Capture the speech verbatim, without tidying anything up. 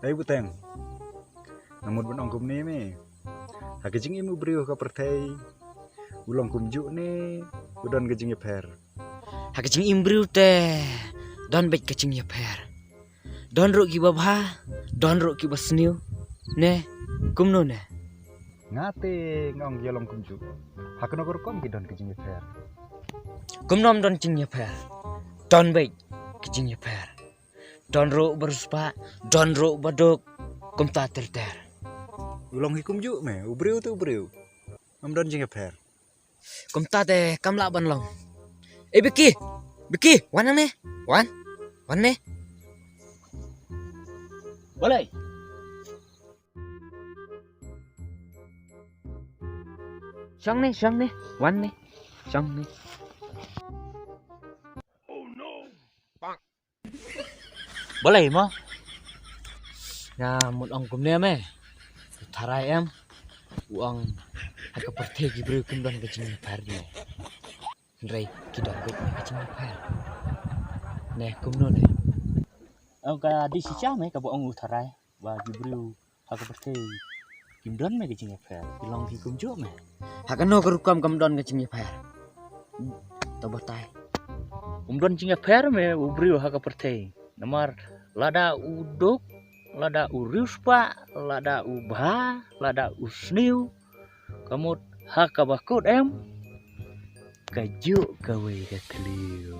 Ei Buteng, nga mut ban ong kumne me. Ha ka jingim u briew ha ka pyrthei, u long kumjuh ne u don ka jingïapher? Ha ka jingim briew te don beit ka jingïapher. Don ruh kiba bha, don ruh kiba sniew. Ne, kumno ne? Nga te nga ong ki long kumjuh. Ha kano ka rukom ki don ka jingïapher? Kumno ym don jingïapher? Don beit ka jingïapher. Don ruh ba riewspah, don ruh ba duk, kumta ter ter. U long hi kumjuh me, u briew te u briew. Ym don jingïapher. Kumta te kam lah ban long. Eh Biki, Biki, wan hangne. Wan. Wan ne. Balei? Shong ne, shong ne. Wan ne. Shong ne. Balei mo? Nga mut ong kumne me. U tharai em, u ong ha ka pyrthei ki briew kim don ka jingïapher ne. Hynrei ki don beit ka jingïapher. Ne, kumno ne? Ong ka dei shisha me kaba ong u tharai ba ki briew ha ka pyrthei kim don me ka jingïapher, ki long ki kumjuh me. Ha kano ka rukom kam don ka jingïapher? To batai. Um don jingïapher me u briew ha ka pyrthei. Namar lada u duk, lada u riewspah, lada u bha, lada u sniew, ka mut ha kaba kut em, ka juh kawei ka thliew.